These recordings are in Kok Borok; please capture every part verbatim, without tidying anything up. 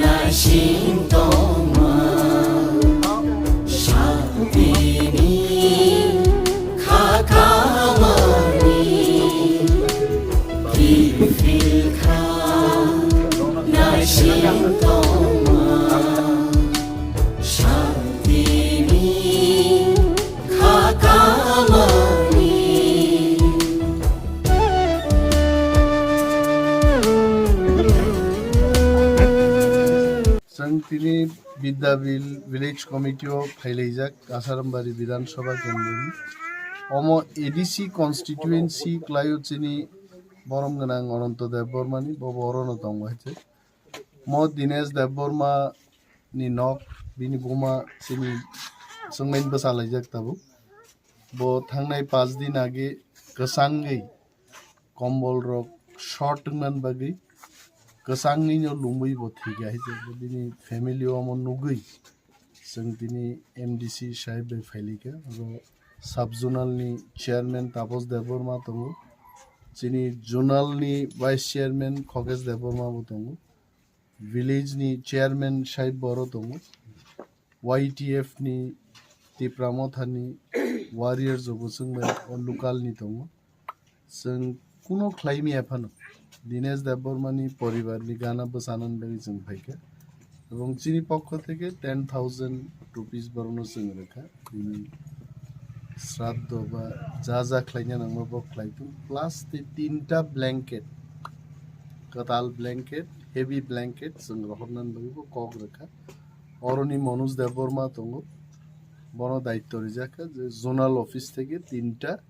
Naising tongma, shantini kha kamani, kiphil kha, naising tongma, shantini kha kamani. Chwng tini Bidyabil Village Committee o phailaijak Asarambari Bidhan Sabha Kendroni. Omo A D C constituency kwlaio chini borom gwnang Ananto Debbarmani, bo borono tongo hai se. Mo Dinesh Debbarma ni nok, bini buma chini chwngmaini bwsa laijak tabuk. Bo thangnai paanch din age kwchangwi kombol rok short wngmani bagwi kwchangwino lungwi bo thwikha hai se. Bini family o omo nugwi chwng tini M D C sahib bai phailika. Oro sub zonal ni chairman Taposh Debbarma tongo, chini zonal ni vice chairman Khogesh Debbarma bo tongo. Village ni chairman sahib boro tongo, Y T F ni Tipra Motha ni warriors rok bo chwng bai o local ni tongo. Chwng kuno khlai maya phano Dinesh Debbarma ni poribar ni gana bwsana ni bagwi chwng phaikha, ebong chini pokho theke ten thousand rupees borokno chwng rwkha. Bini sraddho ba ja ja khlaina nangma bo khlai thung, plus tei tinta blanket, kwtal blanket, heavy blanket chwng rohornani bagwi bo kok rwkha. Oroni Manoj Debbarma tongo, bono daityo rijak kha je zonal office theke tinta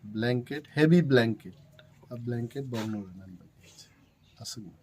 blanket, heavy blanket, a blanket borokno rwnani bagwi. Aswkno.